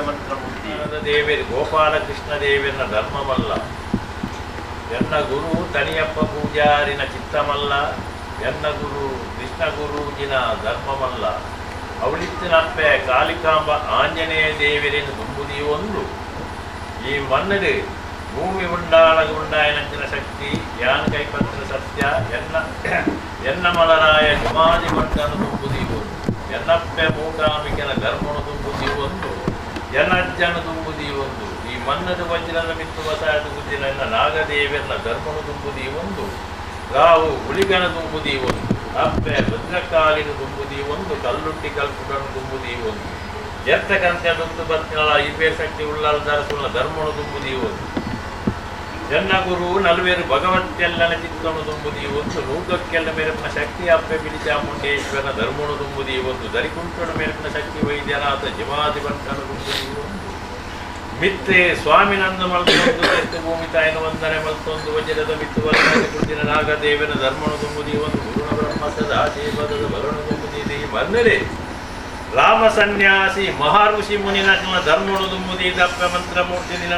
ಮಂತ್ರಮೂರ್ತಿ ದೇವೇರ್ ಗೋಪಾಲಕೃಷ್ಣ ದೇವರನ ಧರ್ಮವಲ್ಲ ಎನ್ನ ಗುರು ತನಿಯಪ್ಪ ಪೂಜಾರಿನ ಚಿತ್ತಮಲ್ಲ ಎನ್ನ ಗುರು ಕೃಷ್ಣ ಗುರೂಜಿನ ಧರ್ಮವಲ್ಲ ಅವಳಿತ್ತಿನಪ್ಪೆ ಕಾಳಿಕಾಂಬ ಆಂಜನೇಯ ದೇವರಿನ ದುಂಬುದಿ ಒಂದು ಈ ಮನ್ನಡು ಭೂಮಿ ಉಂಡಾಳಗ ಉಂಡಾಯನಂಚಿನ ಶಕ್ತಿ ಯಾನ್ ಕೈಪತ್ರ ಸತ್ಯ ಎನ್ನ ಎನ್ನ ಮಲರಾಯ ಜುಮಾದಿ ಮಂಟನು ತುಂಬುದಿ ಒಂದು ಎನ್ನಪ್ಪೆ ಮೂಕಾಂಬಿಕೆನ ಧರ್ಮನು ತುಂಬುದಿ ಒಂದು ಎನ್ನಜ್ಜನ ತುಂಬುದಿ ಒಂದು ಈ ಮನ್ನದ ವಜ್ರದ ಮಿತ್ತು ವಸಾಯದ ಗುದ್ದಿನ ಎನ್ನ ನಾಗದೇವರನ ಧರ್ಮನು ತುಂಬುದಿ ಒಂದು ರಾವು ಹುಲಿಗನ ತುಂಬುದಿ ಒಂದು ಅಪ್ಪೆ ಭದ್ರಕಾಲಿನ ತುಂಬುದಿ ಒಂದು ಕಲ್ಲುಟ್ಟಿ ಕಲ್ಪುಡನು ತುಂಬುದಿ ಒಂದು ಎರ್ತಕಂತೆ ಬತ್ತಿನಳ ಇಬ್ಬೇ ಶಕ್ತಿ ಉಳ್ಳಾಲ್ದಾರ ಧರ್ಮನು ತುಂಬುದಿ ಒಂದು ಎನ್ನ ಗುರು ನಲ್ವೇರು ಭಗವತ್ತೆಲ್ಲನ ಚಿತ್ತನು ತುಂಬುದಿ ಒಂದು ನೂಕಕ್ಕೆಲ್ಲ ಮೇರಪ್ಪನ ಶಕ್ತಿ ಅಪ್ಪೆ ಬಿಳಿ ಚಾಮುಂಡೇಶ್ವರನ ಧರ್ಮನು ತುಂಬುದಿ ಒಂದು ದರಿಕುಂಟನ ಮೇರಪ್ಪನ ಶಕ್ತಿ ವೈದ್ಯನಾಥ ಜಿಮಾದಿ ಬಂಟನು ತುಂಬುದಿ ಒಂದು ಮಿತ್ರೆ ಸ್ವಾಮಿನಂದ ಮಲ್ತೊಂದು ತೆತ್ತು ಭೂಮಿ ತಾಯಿನ ವಂದನೆ ಮಲ್ತೊಂದು ವಜ್ರದ ಮಿತ್ತು ವಜ್ರದ ನಾಗದೇವನ ಧರ್ಮನು ತುಂಬುದಿ ಒಂದು ಗುರುಣ ಬ್ರಹ್ಮ ಸದಾ ಶಿವದ ಬಲನು ತುಂಬುದಿ ಬಂದರೆ ರಾಮ ಸನ್ಯಾಸಿ ಮಹರ್ಷಿ ಮುನಿನ ಧರ್ಮನು ತುಂಬುದಿ ದಪ್ಪ ಮಂತ್ರಮೂರ್ತಿ ನಿನ್ನ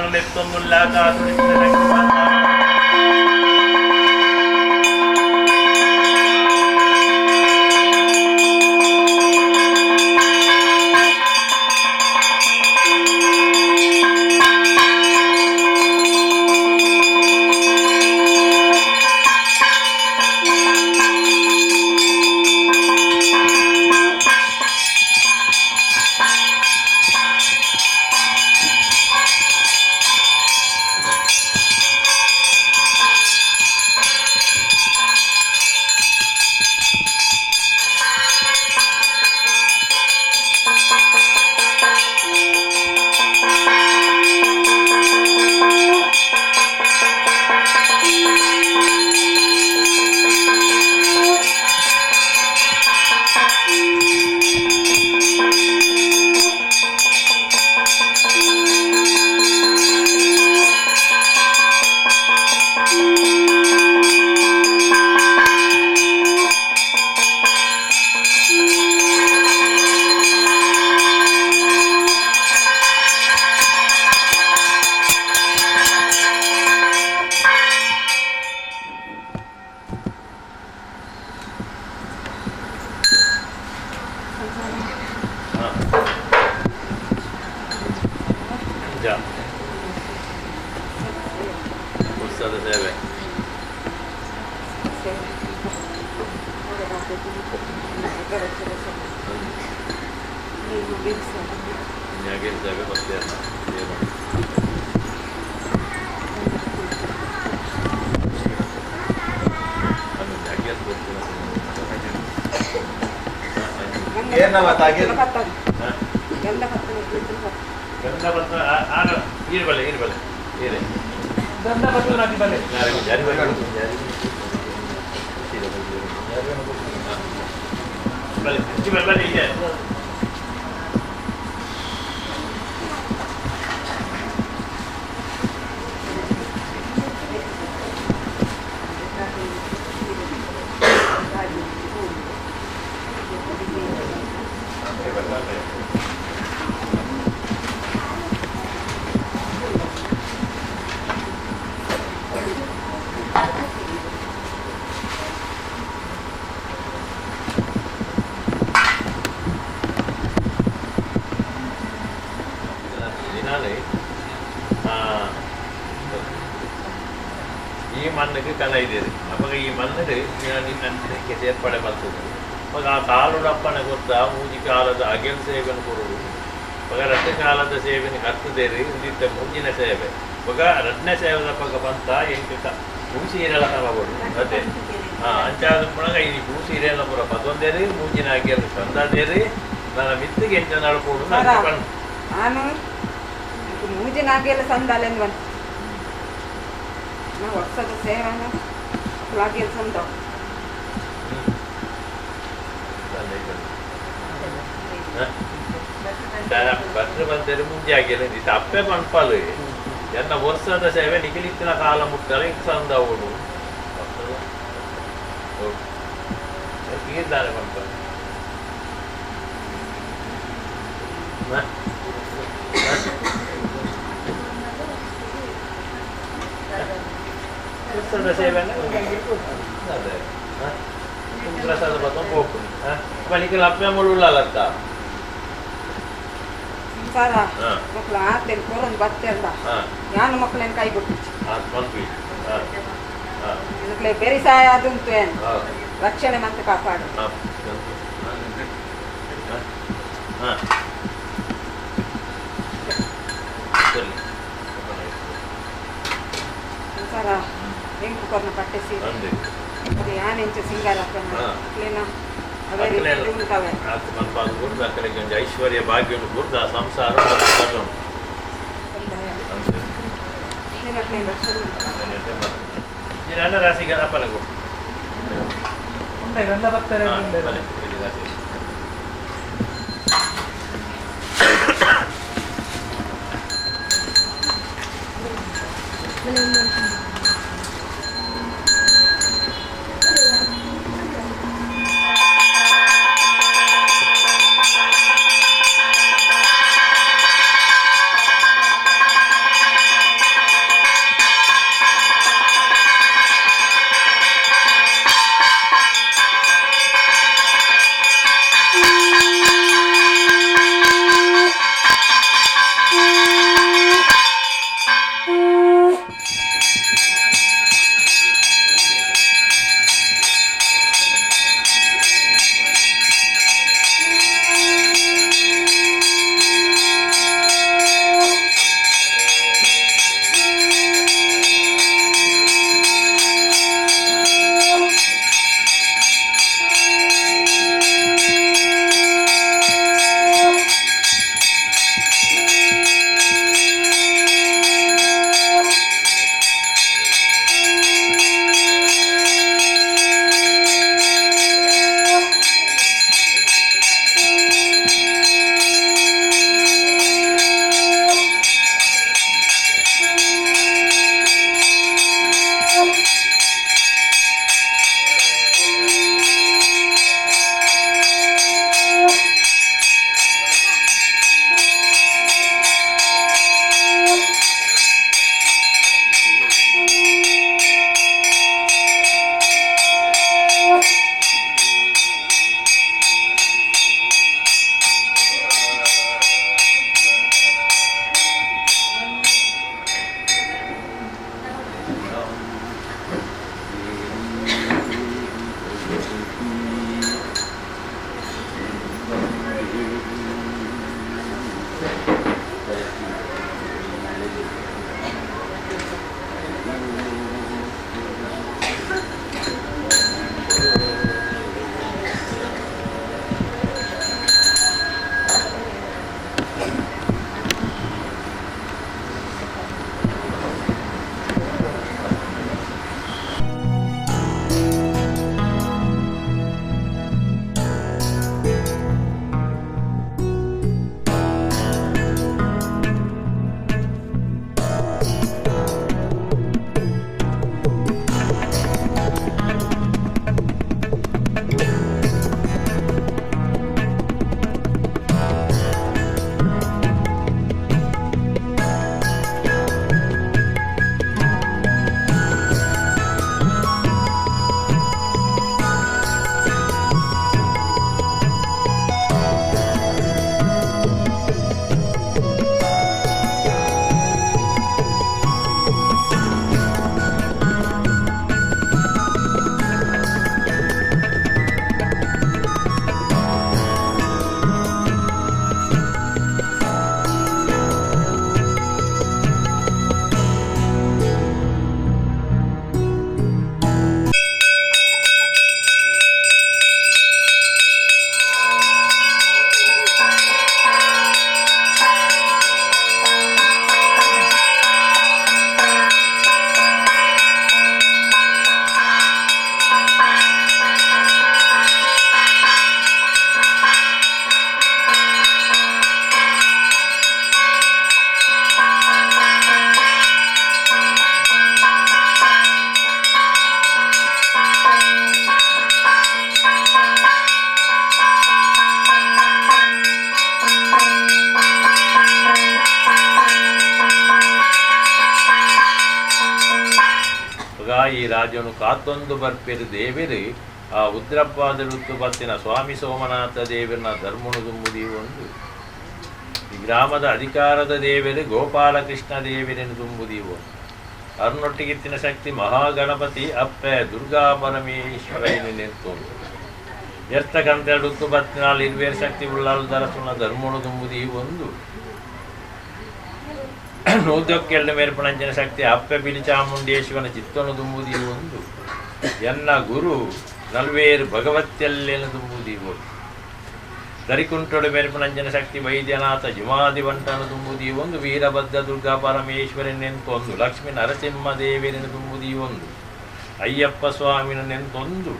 ಸೇರ್ಪಡೆ ಬರ್ತದೆ ಅವಾಗ ಆ ಕಾಲುಡಪ್ಪನ ಗೊತ್ತಾ ಮೂಜಿ ಕಾಲದ ಅಗೆಲ್ ಸೇವೆನ ಕೊಡುವುದು ಅವಾಗ ರಡ್ಡು ಕಾಲದ ಸೇವೆನ ಕರ್ತದೇರಿ ಇಂದಿದ್ದ ಮೂಜಿನ ಸೇವೆ ಅವಾಗ ರಡ್ನೇ ಸೇವೆದ ಪಗ ಬಂತ ಎಂಟು ಪೂಸೀರೆಲ್ಲ ತಗೋಡು ಅದೇ ಹಾಂ ಅಂಚಾದ ಪುಣಗ ಈ ಪೂಸೀರೆಲ್ಲ ಪೂರ ಪದೊಂದೇರಿ ಮೂಜಿನ ಅಗೆಲ್ ಸಂದಾದೇರಿ ನನ್ನ ಮಿತ್ತಿಗೆ ಎಂಚ ನಡ್ಕೊಡು ನಾನು ಮೂಜಿನ ಅಗೆಲ್ಲ ಸಂದಾಲೆಂದು ಬಂತು ನಾವು ವರ್ಷದ ಸೇವೆನ ಅಗೆಲ್ ಸಂದ ಭಟ್ರು ಬಂದರೆ ಮುಂಜೆ ಆಗಿಲ್ಲ ತಪ್ಪೆ ಪನ್ಪಾಲು ಎನ್ನ ವರ್ಷದ ಸೇವೆ ನಿಖಿಲಿತ್ತಿನ ಕಾಲ ಮುಟ್ಟರೆ ಸಂದ ಅವಳು ತೀರ್ದಾನೆ ಪನ್ಪಾಲು ದೇವಸ್ಥಾನದ ಸೇವೆ ಅದೇ ಪ್ರಸಾದ ಬತ್ತ ಹೋಗ್ತೀನಿ ಬಳಿಕ ಲಪ್ಪೆ ಮುಳ್ಳುಳ್ಳತ್ತ ಸಂಸಾರ ಮಕ್ಕಳು ಆತೇನು ಕೊರೊಂದು ಬತ್ತೆಂದ ಯಾನು ಮಕ್ಕಳೇನು ಕೈ ಕೊಟ್ಟಿಚ್ಚು ಮಕ್ಕಳೇ ಬೆರಿಸಾಯ ಅದುಂಟು ಏನು ರಕ್ಷಣೆ ಮತ್ತೆ ಕಾಪಾಡು. ಸಂಸಾರ ಹೆಂಗು ಕೊರ್ನ ಪಟ್ಟೆ ಸೀರೆ ಅದು ಯಾನೆಂಚ ಸಿಂಗಾರ ಮಕ್ಕಳೇನ ಐಶ್ವರ್ಯ ಭಾಗ್ಯ ಗುರ್ದ ಸಂಸಾರ. ರಾಶಿಗೆ ಅಪ್ಪನಗು ಈ ರಾಜನು ಕಾತೊಂದು ಬರ್ಪೆರು ದೇವರು ಆ ಉದ್ರಪ್ಪಾದರುತ್ತು ಬತ್ತಿನ ಸ್ವಾಮಿ ಸೋಮನಾಥ ದೇವರನ ಧರ್ಮನು ದುಂಬುದಿ ಒಂದು ಈ ಗ್ರಾಮದ ಅಧಿಕಾರದ ದೇವರು ಗೋಪಾಲಕೃಷ್ಣ ದೇವರನ್ನು ದುಂಬುದಿ ಒಂದು ಅರ್ನೊಟ್ಟಿಗಿತ್ತಿನ ಶಕ್ತಿ ಮಹಾಗಣಪತಿ ಅಪ್ಪೆ ದುರ್ಗಾ ಪರಮೇಶ್ವರನು ನಿಂತೊಂದು ಎರ್ತಕಂತೆರಡು ಬತ್ತಿನಾಲ್ ಇರ್ವೇರು ಶಕ್ತಿ ಉಳ್ಳಾಲು ದರಸುನ ಧರ್ಮನು ದುಂಬುದಿ ಒಂದು ನೂದೊಕ್ಕೆರಡು ಮೇಲ್ಪಣಂಚಿನ ಶಕ್ತಿ ಅಪ್ಪೆ ಬಿಳಿ ಚಾಮುಂಡೇಶ್ವರನ ಚಿತ್ತನು ದುಂಬುದಿ ಒಂದು ಎನ್ನ ಗುರು ನಲ್ವೇರು ಭಗವತ್ಯಲ್ಲೇನು ದುಂಬುದಿ ಒಂದು ದರಿಕುಂಟೊಡು ಮೇಲ್ಪಣಂಚಿನ ಶಕ್ತಿ ವೈದ್ಯನಾಥ ಜುಮಾದಿವಂಟನು ದುಂಬುದಿ ಒಂದು ವೀರಭದ್ರ ದುರ್ಗಾ ಪರಮೇಶ್ವರನ ನೆಂತೊಂದು ಲಕ್ಷ್ಮೀ ನರಸಿಂಹ ದೇವಿಯನ್ನು ದುಂಬುದಿ ಒಂದು ಅಯ್ಯಪ್ಪ ಸ್ವಾಮಿನ ನೆಂತೊಂದು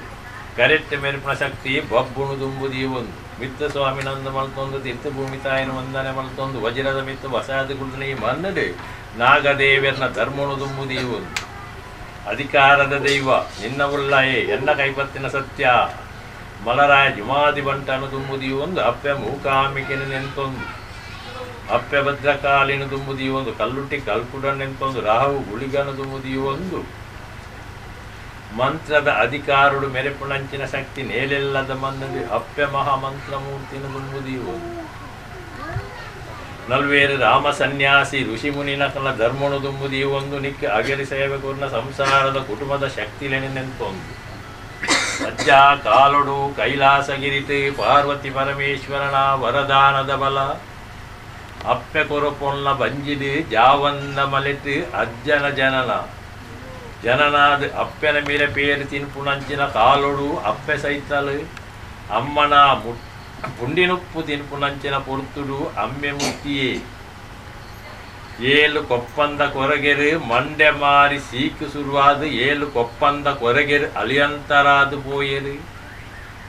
ಕರೆಕ್ಟ್ ಮೇಲ್ಪಣ ಶಕ್ತಿ ಬಬ್ಬುಣು ದುಂಬುದಿ ಒಂದು ಮಿತ್ತ ಸ್ವಾಮಿ ನಂದ ಮಲ್ತೊಂದು ತೀರ್ಥಭೂಮಿ ತಾಯಿನ ವಂದನೆ ಮಲ್ತೊಂದು ವಜ್ರದ ಮಿತ್ತು ವಸಾದ ಕುಳ್ಳಿನ ಈ ಮನ್ನಡು ನಾಗದೇವರನ ಧರ್ಮನು ದುಂಬುದಿ ಒಂದು ಅಧಿಕಾರದ ದೈವ ನಿನ್ನ ಉಳ್ಳಾಯೆ ಎನ್ನ ಕೈಪತ್ತಿನ ಸತ್ಯ ಮಲರಾಯ ಜುಮಾದಿ ಬಂಟನು ದುಂಬುದಿ ಒಂದು ಅಪ್ಪೆ ಮೂಕಾಂಬಿಕೆನ ನೆಂತೊಂದು ಅಪ್ಪೆ ಭದ್ರಕಾಲಿನ ದುಂಬುದಿ ಒಂದು ಕಲ್ಲುಟ್ಟಿ ಕಲ್ಕುಡ ನೆಂತೊಂದು ರಾಹು ಗುಳಿಗನು ದುಂಬುದಿ ಒಂದು ಮಂತ್ರದ ಅಧಿಕಾರುಡು ಮೆರೆಪುಣಂಚಿನ ಶಕ್ತಿ ನೇಲೆಲ್ಲದ ಮನ್ನಡಿ ಅಪ್ಪೆ ಮಹಾಮಂತ್ರಮೂರ್ತಿನ ದುಂಬುದಿ ಒಂದು ನಲ್ವೇರು ರಾಮ ಸನ್ಯಾಸಿ ಋಷಿಮುನಿ ನಕಲ ಧರ್ಮನು ದುಂಬುದಿ ಒಂದು ನಿಕ್ಕ ಅಗಲಿ ಸೇವೆ ಸಂಸಾರದ ಕುಟುಂಬದ ಶಕ್ತಿಲೆನೆ ನೆಂತೊಂದು ಅಜ್ಜ ಕಾಲೊಡು ಕೈಲಾಸಗಿರಿತು ಪಾರ್ವತಿ ಪರಮೇಶ್ವರನ ವರದಾನದ ಬಲ ಅಪ್ಪೆ ಕೊರಪೊನ್ನ ಬಂಜಿದು ಜಾವಂದ ಮಲೆತು ಅಜ್ಜನ ಜನನ ಜನನಾದ ಅಪ್ಪೆನ ಮೇಲೆ ಪೇರು ತಿನ್ಪುಣಂಚಿನ ಕಾಲೊಡು ಅಪ್ಪೆ ಸೈತಲು ಅಮ್ಮನ ಪುಂಡಿನುಪ್ಪು ತಿನ್ಪುಣಂಚಿನ ಪೊರ್ತುಡು ಅಮ್ಮೆ ಮುತ್ತಿಯೇ ಏಳು ಕೊಪ್ಪಂದ ಕೊರಗೆರು ಮಂಡೆ ಮಾರಿ ಸೀಕು ಸುರುವಾದ ಏಳು ಕೊಪ್ಪಂದ ಕೊರಗೆರು ಅಲಿಯಂತರಾದು ಪೋಯರು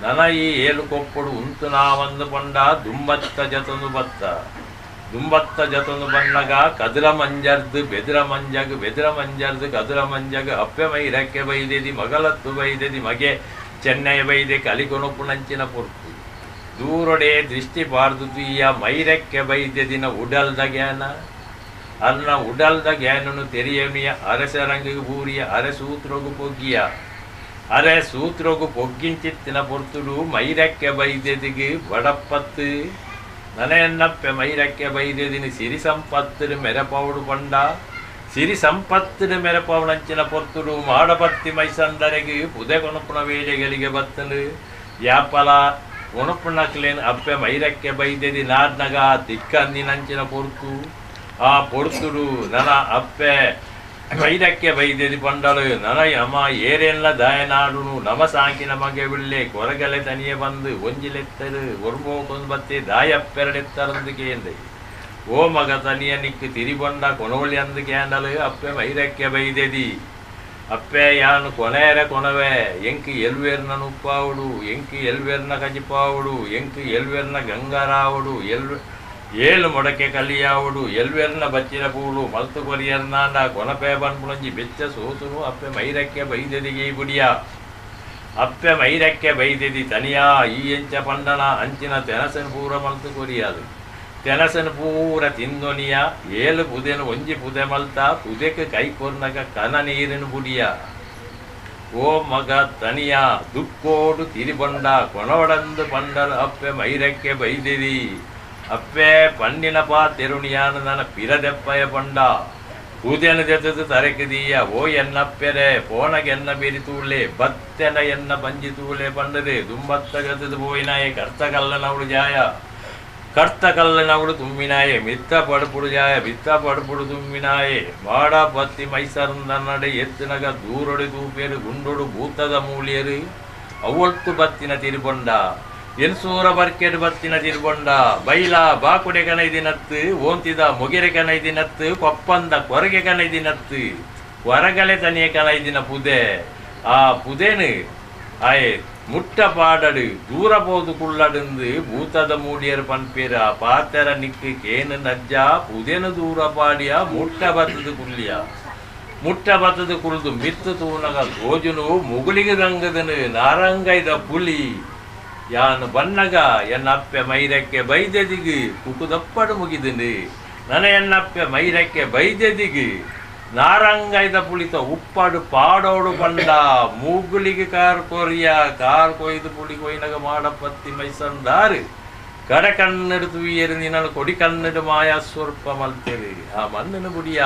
ನನ ಈ ಏಳು ಕೊಪ್ಪಡು ಉಂತು ನಾವಂದು ಪಂಡ ದುಂಬತ್ತ ಜತನು ಬತ್ತ ದುಂಬತ್ತ ಜತನು ಬನ್ನಗ ಕದುರ ಮಂಜರ್ದು ಬೆದರ ಮಂಜಗ್ ಬೆದರ ಮಂಜರ್ದು ಕದುರ ಮಂಜಗ್ ಅಪ್ಪೆ ಮೈ ರೆಕ್ಕೆ ಬೈದೆದಿ ಮಗಲತ್ತು ಬೈದೆದಿ ಮಗೆ ಚೆನ್ನೈ ಬೈದೆ ಕಲಿಕೊನೊಪ್ಪುನಂಚಿನ ಪೊರ್ತು ದೂರೊಡೆ ದೃಷ್ಟಿ ಪಾರ್ದು ತುಯ್ಯ ಮೈರೆಕ್ಕೆ ಬೈದೆದಿನ ಉಡಲ್ದ ಜ್ಞಾನ ಅನ್ನ ಉಡಲ್ದ ಜ್ಞಾನನು ತೆರಿಯಮಿಯ ಅರಸರಂಗಿಗೆ ಬೂರಿಯ ಅರೆ ಸೂತ್ರಗು ಪೊಗ್ಗಿಯ ಅರೆ ಸೂತ್ರಗು ಪೊಗ್ಗಿಂಚಿತ್ತಿನ ಪೊರ್ತುಡು ಮೈರಕ್ಕೆ ಬೈದೆದಿಗೆ ಬಡಪ್ಪತ್ತು ನನೆಯನ್ನಪ್ಪೆ ಮೈರಕ್ಕೆ ಬೈದೆದಿನ ಸಿರಿ ಸಂಪತ್ತಿನ ಮೆರಪೌಡು ಪಂಡ ಸಿರಿ ಸಂಪತ್ತಿನ ಮೆರಪೌಡಂಚಿನ ಪೊರ್ತುಡು ಮಾಡಪತ್ತಿ ಮೈಸಂದರೆಗೆ ಪುದೆ ಕೊಣಪುಣ ವೇಳೆಗಳಿಗೆ ಬತ್ತಲು ಯಾಪಲ ಕೊಣಪುಣಕ್ಲೇನು ಅಪ್ಪೆ ಮೈರಕ್ಕೆ ಬೈದೆದಿ ನಾದ್ನಗ ತಿಕ್ಕಂದಿನಂಚಿನ ಪೊರ್ತು ಆ ಪೊರ್ತುಡು ನನ ಅಪ್ಪೆ ಮೈರಕ್ಕೆ ಬೈದೆದಿ ಪಂಡಲು ನನ ಯಮ ಏರೆಲ್ಲ ದಾಯನಾಡುನು ನಮ ಸಾಂಕಿನ ಮಗೆ ಬಿಳ್ಳೆ ಕೊರಗಲೆ ತನಿಯೆ ಬಂದು ಒಂಜಿಲೆತ್ತರು ಒರ್ಮೋಕೊಂದು ಬತ್ತಿ ದಾಯಪ್ಪೆರಡೆತ್ತರಂದು ಕೇಂದೆ ಓ ಮಗ ತನಿಯ ನಿಕ್ಕು ತಿರಿಬೊಂಡ ಕೊನೋಳಿ ಅಂದು ಕೇಂಡಲು ಅಪ್ಪೆ ಮೈರಕ್ಕೆ ಬೈದೆದಿ ಅಪ್ಪೆ ಯಾನು ಕೊನೇರ ಕೊನವೆ ಎಂಕ್ ಎಲ್ವೇರ್ನ ಉಪ್ಪಾವುಡು ಎಂಕ್ ಎಲ್ವೇರ್ನ ಕಜಿಪಾವುಡು ಎಂಕ್ ಎಲ್ವೇರ್ನ ಗಂಗಾರಾವುಡು ಎಲ್ ಏಳು ಮೊಡಕೆ ಕಲಿಯಾವುಡು ಎಲ್ವೆರ್ನ ಬಚ್ಚಿನ ಪೂಳು ಮಲ್ತು ಕೊರಿಯರ್ನಾಂಡ ಕೊನಪೆ ಬನ್ಪುಣಂಜಿ ಬೆಚ್ಚ ಸೋಸುನು ಅಪ್ಪೆ ಮೈರಕ್ಕೆ ಬೈದೆದಿಗೆ ಬುಡಿಯ ಅಪ್ಪೆ ಮೈರಕ್ಕೆ ಬೈದೆದಿ ತನಿಯಾ ಈ ಎಂಚ ಪಂಡನ ಅಂಚಿನ ತೆನಸನ್ ಪೂರ ಮಲ್ತು ಕೊರಿಯಾದು ತೆನಸನ್ ಪೂರ ತಿಂದೊನಿಯ ಏಳು ಪುದೆನು ಒಂಜಿ ಪುದೆ ಮಲ್ತ ಪುದೆಕ್ ಕೈ ಕೊರ್ನಗ ಕನ ನೀರಿನ ಬುಡಿಯ ಓ ಮಗ ತನಿಯ ದುಕ್ಕೋಡು ತಿರಿಬೊಂಡ ಕೊನೊಡಂದು ಪಂಡಲು ಅಪ್ಪೆ ಮೈರಕ್ಕೆ ಬೈದೆದಿ ಅಪ್ಪೆ ಪಣ್ಣಿನ ಪಾ ತೆರುಣಿಯಾನ ನನ್ನ ಪಿರದೆಪ್ಪಯ ಪಂಡ ಕೂದೆನ ಜೊತೆದು ತರಕಿದೀಯ ಓ ಎನ್ನಪ್ಪೆರೆ ಪೋಣಗೆನ್ನ ಬೀರಿ ತೂಳೆ ಬತ್ತೆನ ಎನ್ನ ಬಂಜಿ ತೂಳೆ ಪಂಡದೆ ದುಂಬತ್ತ ಜೊತೆದು ಪೋಯಿನಾಯೆ ಕರ್ತ ಕಲ್ಲನವಳು ಜಾಯ ಕರ್ತ ಕಲ್ಲನವಳು ತುಮ್ಮಿನಾಯೆ ಮಿತ್ತ ಪಡುಪುಡು ಜಾಯ ಬಿತ್ತ ಪಡುಪುಡು ತುಮ್ಮಿನಾಯೆ ಮಾಡ ಬತ್ತಿ ಮೈಸರಂದನ್ನಡೆ ಎತ್ತಿನಗ ದೂರೊಡೆ ತೂಪೇರು ಗುಂಡೊಡು ಭೂತದ ಮೂಲಿಯರು ಅವೊಳ್ತು ಬತ್ತಿನ ತಿರುಬೊಂಡ ಎನ್ಸೂರ ಬರ್ಕೆಡ್ ಬತ್ತಿನ ತಿರುಬೊಂಡ ಬೈಲ ಬಾಕುಡೆ ಕನೈದಿನತ್ತು ಓಂತಿದ ಮೊಗೆರೆ ಕನೈದಿನತ್ತು ಕೊಪ್ಪಂದ ಕೊರಗೆ ಕನೈದಿನತ್ತು ಹೊರಗಲೆ ತನಿಯ ಕನೈದಿನ ಪುದೆ ಆ ಪುದೆನು ಆಯೆ ಮುಟ್ಟ ಪಾಡಡು ದೂರ ಪೋದು ಕುಳ್ಳಡುಂದು ಭೂತದ ಮೂಡಿಯರು ಪನ್ಪೇರ ಪಾತೆರ ನಿಕ್ಕು ಕೇನು ನಜ್ಜ ಪುದೆನು ದೂರ ಪಾಡಿಯ ಮುಟ್ಟ ಬತ್ತದು ಕುಳ್ಳಿಯ ಮುಟ್ಟ ಬತ್ತದು ಕುಳ್ದು ಮಿತ್ತು ತೂನಗ ತೋಜುನು ಮುಗುಳಿಗೆ ರಂಗದನು ನಾರಂಗೈದ ಪುಲಿ ಯಾನು ಬನ್ನಗ ಎನ್ನಪ್ಪೆ ಮೈರಕ್ಕೆ ಬೈದೆದಿಗು ಕುಕುದಪ್ಪಡು ಮುಗಿದನು ನನ ಎನ್ನಪ್ಪೆ ಮೈರಕ್ಕೆ ಬೈದೆದಿಗು ನಾರಂಗೈದ ಪುಳಿತ ಉಪ್ಪಾಡು ಪಾಡೋಡು ಪಂಡ ಮೂಗುಲಿಗೆ ಕಾರ್ ಕೊರಿಯ ಕಾರ್ ಕೊಯ್ದು ಪುಳಿ ಕೊಯ್ನಗ ಮಾಡಪತ್ತಿ ಮೈಸಂದಾರು ಕಡ ಕನ್ನಡ ತುವಿಯರು ನಿನ್ನನ್ನು ಕೊಡಿ ಕನ್ನಡ ಮಾಯಾ ಸ್ವರ್ಪ ಮಲ್ತೇರಿ ಆ ಮಣ್ಣನ್ನು ಬುಡಿಯ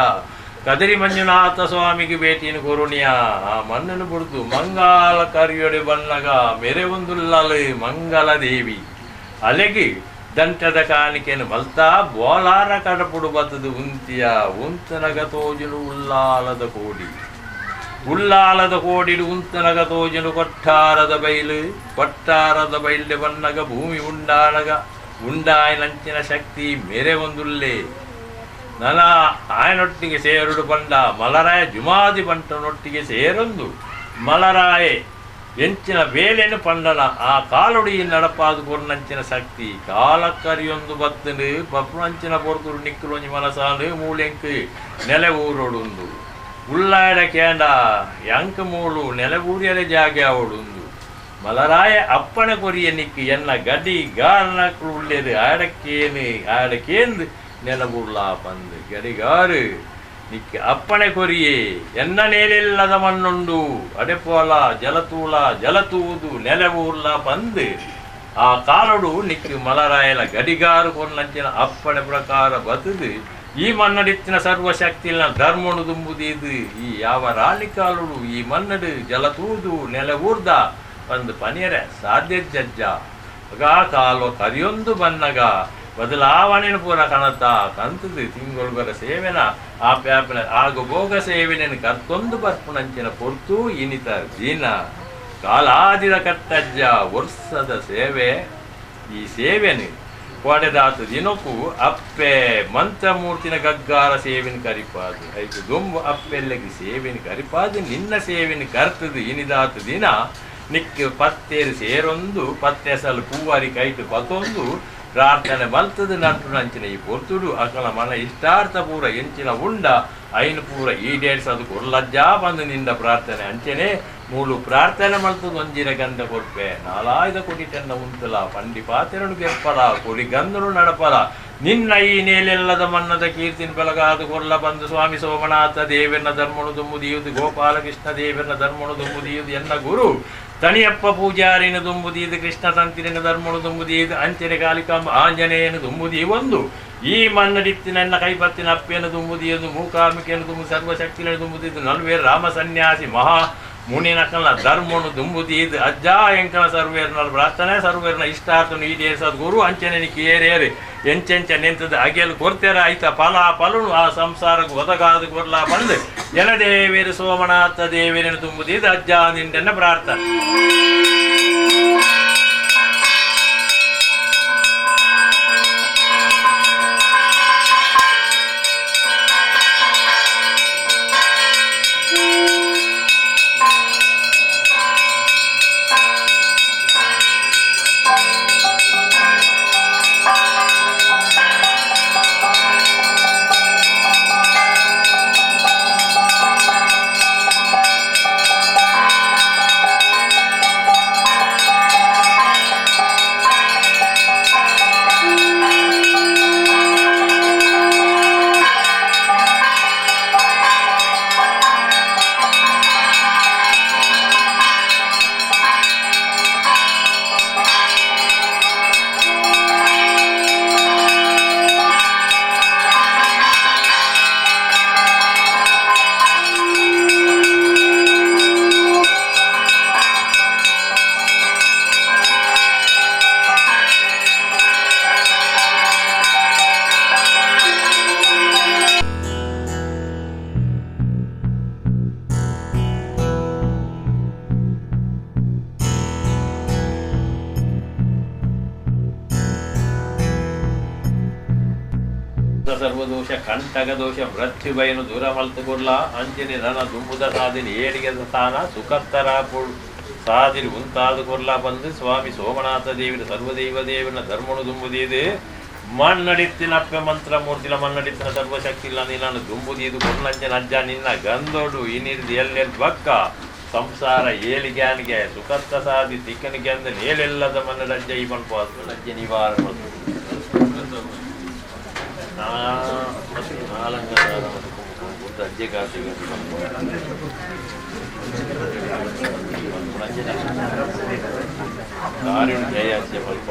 ಕದರಿ ಮಂಜುನಾಥ ಸ್ವಾಮಿಗೆ ಭೇಟಿಯನ್ನು ಕೊರುಣಿಯ ಆ ಮಣ್ಣನ್ನು ಬುಡ್ದು ಮಂಗಾಲ ಕರಿಯೊಡೆ ಬನ್ನಗ ಮೆರೆ ಒಂದುಲ್ಲಲು ಮಂಗಲ ದೇವಿ ಅಲೆಗೆ ದಂಟದ ಕಾಣಿಕೆಯನ್ನು ಮಲ್ತಾ ಬೋಲಾರ ಕಡಪುಡು ಬತ್ತದು ಉಂತಿಯ ಉಂತನಗ ತೋಜಲು ಉಲ್ಲಾಲದ ಕೋಡಿ ಉಲ್ಲಾಲದ ಕೋಡಿಡು ಉಂತನಗ ತೋಜಲು ಕೊಟ್ಟಾರದ ಬೈಲು ಕೊಟ್ಟಾರದ ಬೈಲ್ಡೆ ಬನ್ನಗ ಭೂಮಿ ಉಂಡಾನಗ ಉಂಡಾಯನಂಚಿನ ಶಕ್ತಿ ಮೇರೆ ಒಂದುಲ್ಲೇ ನನ ಆಯನೊಟ್ಟಿಗೆ ಸೇರುಡು ಬಂಡ ಮಲರಾಯ ಜುಮಾದಿ ಬಂಟನೊಟ್ಟಿಗೆ ಸೇರೊಂದು ಮಲರಾಯೆ ಎಂಚಿನ ವೇಲೆನು ಪಂಡನ ಆ ಕಾಲೊಡಿ ನಡಪಾದು ಕೊರ್ನಂಚಿನ ಶಕ್ತಿ ಕಾಲಕ್ಕರಿಯೊಂದು ಬತ್ತನು ಪಪ್ರಂಚಿನ ಪೊರ್ತುರು ನಿಕ್ಕುಲೊಂಜಿ ಮನಸಾನು ಮೂಲೆಂಕ್ ನೆಲೆ ಊರೊಡುಂದು ಉಲ್ಲಾಡ ಕೇಂಡ ಯಾಂಕ ಮೂಳು ನೆಲೆ ಊರಿಯಲೆ ಜಾಗೆ ಅವಡುಂದು ಮಲರಾಯ ಅಪ್ಪಣ ಕೊರಿಯ ನಿಕ್ಕು ಎನ್ನ ಗಡಿ ಗಾರನಕ್ಳು ಉಳ್ಳೇದು ಆಡಕ್ಕೇನು ಆಡಕ್ಕೇಂದು ನೆಲಬುರ್ಲಾ ಪಂದು ಗಡಿಗಾರು ನಿಕ್ಕೆ ಅಪ್ಪಣೆ ಕೊರಿಯೇ ಎನ್ನ ನೇಲೆಲ್ಲದ ಮಣ್ಣುಂಡು ಅಡೆಪೋಲ ಜಲತೂಲ ಜಲತೂದು ನೆಲವೂರ್ಲ ಪಂದು ಆ ಕಾಲಡು ನಿಕ್ಕು ಮಲರಾಯಲ ಗಡಿಗಾರು ಕೊನ್ನಂಚಿನ ಅಪ್ಪಣೆ ಪ್ರಕಾರ ಬತದು ಈ ಮನ್ನಡಿತ್ತಿನ ಸರ್ವಶಕ್ತಿನ ಧರ್ಮನು ದುಂಬುದೀದು ಈ ಯಾವ ರಾಳಿ ಕಾಲುಡು ಈ ಮನ್ನಡು ಜಲತೂದು ನೆಲವೂರ್ದ ಪಂದು ಪನಿಯರೆ ಸಾಧ್ಯ ಜಜ್ಜ ಆಗ ಕಾಲು ಕರಿಯೊಂದು ಬನ್ನಗ ಬದಲಾವಣೆಯನ್ನು ಪೂರ ಕಣತ ಕಂತದು ತಿಂಗಳುಗಳ ಸೇವೆನ ಆ ಪ್ಯಾಪನ ಆಗ ಭೋಗ ಸೇವೆನ ಕರ್ತೊಂದು ಬರ್ಪುನಂಚಿನ ಪೊರ್ತು ಇನಿತ ದಿನ ಕಾಲಾದಿದ ಕಟ್ಟಜ್ಜ ವರ್ಷದ ಸೇವೆ ಈ ಸೇವೆನು ಕೊಡೆದಾತು ದಿನಕ್ಕೂ ಅಪ್ಪೆ ಮಂತ್ರಮೂರ್ತಿನ ಗಗ್ಗಾರ ಸೇವೆನ ಕರಿಪಾದು ಐಕು ದೊಂಬು ಅಪ್ಪೆಲ್ಲಗೆ ಸೇವೆನ ಕರಿಪಾದು ನಿನ್ನ ಸೇವೆನ ಕರ್ತದು ಇನಿದಾತು ದಿನ ನಿಕ್ಕ ಪತ್ತೇರು ಸೇರೊಂದು ಪತ್ತೆಸಲು ಪೂವಾರಿ ಕೈಟು ಪತ್ತೊಂದು ಪ್ರಾರ್ಥನೆ ಮಲ್ತದು ನಂಟು ನಂಚಿನ ಈ ಪೊರ್ತುಡು ಅಕಲ ಮನ ಇಷ್ಟಾರ್ಥ ಪೂರ ಎಂಚಿನ ಉಂಡ ಐನು ಪೂರ ಈಡೇರಿಸದು ಕೊರ್ಲಜ್ಜಾ ಬಂದು ನಿಂದ ಪ್ರಾರ್ಥನೆ ಅಂಚನೆ ಮೂಲು ಪ್ರಾರ್ಥನೆ ಮಲ್ತದು ಒಂಜಿನ ಗಂಧ ಕೊರ್ಪೆ ನಾಲಾಯ್ದ ಕೊಡಿ ಚೆನ್ನ ಉಂತಲ ಪಂಡಿ ಪಾತೆರನು ಗೆಪ್ಪಲ ಕೊಡಿ ಗಂಧನು ನಡಪಲ ನಿನ್ನ ಈ ನೇಲೆಲ್ಲದ ಮನ್ನದ ಕೀರ್ತಿನ ಬೆಳಗಾದು ಕೊರ್ಲ ಬಂದು ಸ್ವಾಮಿ ಸೋಮನಾಥ ದೇವನ ಧರ್ಮನು ದುಂಬುದಿಯುವುದು ಗೋಪಾಲಕೃಷ್ಣ ದೇವನ ಧರ್ಮನು ದುಂಬುದಿಯುವುದು ಎನ್ನ ಗುರು ತಣಿಯಪ್ಪ ಪೂಜಾರಿನ ದುಂಬುದೀದು ಕೃಷ್ಣ ತಂತಿರಿನ ಧರ್ಮನು ದುಂಬುದೀದು ಅಂಚನೆ ಕಾಲಿಕಾಂಬ ಆಂಜನೇಯನು ದುಂಬುದಿ ಒಂದು ಈ ಮನ್ನಡಿತ್ತಿನ ಕೈಪತ್ತಿನ ಅಪ್ಪೇನು ದುಂಬುದಿಯದು ಮೂಕಾಂಬಿಕೆಯನ್ನು ದುಂಬು ಸರ್ವಶಕ್ತಿಯನ್ನು ದುಂಬುದಿದ್ದು ನಲ್ವೇರು ರಾಮ ಸನ್ಯಾಸಿ ಮಹಾ ಮುನಿನಕನ ಧರ್ಮನು ದುಂಬುದೀದು ಅಜ್ಜ ಎಂಕನ ಸರ್ವೇರ್ನ ಪ್ರಾರ್ಥನೆ ಸರ್ವೇರ್ನ ಇಷ್ಟಾರ್ಥನು ಈಡೇರಿಸೋದು ಗುರು ಅಂಚನೆ ಕೇರೇರು ಎಂಚೆಂಚ ನಿಂತದ ಅಗೆಲು ಕೊರ್ತೆರ ಆಯ್ತ ಫಲ ಫಲನು ಆ ಸಂಸಾರಕ್ಕೆ ಒದಗಾದು ಕೊರ್ಲಾ ಬಂದು ಜನದೇವೇರು ಸೋಮನಾಥ ದೇವೇರನ್ನು ತುಂಬುದೀದು ಅಜ್ಜ ನಿಂಟನ್ನ ಪ್ರಾರ್ಥನೆ. ಸರ್ವದೋಷ ಕಂಟಕ ದೋಷ ಮೃತ್ಯುಭಯನು ದೂರ ಮಲ್ತುಕೊರ್ಲ ಅಂಜನೆ ನನ ದುಂಬುದ ಸಾಧಿನಿ ಏಳಿಗೆ ಸ್ಥಾನ ಸುಖತ್ತರ ಸಾಧಿನಿ ಉಂತಾದು ಕೊರ್ಲ ಬಂದು ಸ್ವಾಮಿ ಸೋಮನಾಥ ದೇವಿನ ಸರ್ವದೈವ ದೇವನ ಧರ್ಮನು ದುಂಬುದೀದು ಮಣ್ಣಡಿತ್ತಿನಪ್ಪೆ ಮಂತ್ರ ಮೂರ್ತಿಲ ಮಣ್ಣಡಿತ್ತಿನ ಸರ್ವಶಕ್ತಿ ಇಲ್ಲ ನೀನು ದುಂಬುದೀದು ಕೊರ್ಲಂಜನ ಅಜ್ಜ ನಿನ್ನ ಗಂದೋಡು ಇನಿರ್ದು ಎಲ್ಲೆಲ್ ಬಕ್ಕ ಸಂಸಾರ ಏಳಿಗ್ಯಾನಿಗೆ ಸುಖತ್ತ ಸಾಧಿ ತಿಕ್ಕನಿಗೆ ಅಂದ ನೇಲೆಲ್ಲದ ಮನ್ನಡಜ್ಜ ಈ ಪನ್ಪು ಅಜ್ಜ ನಿವಾರ ಅಜ್ಜೆ ಕಾಸಿಗೆ ಜಯ ಅಜ್ಜೆ ಮಲ್ಪ.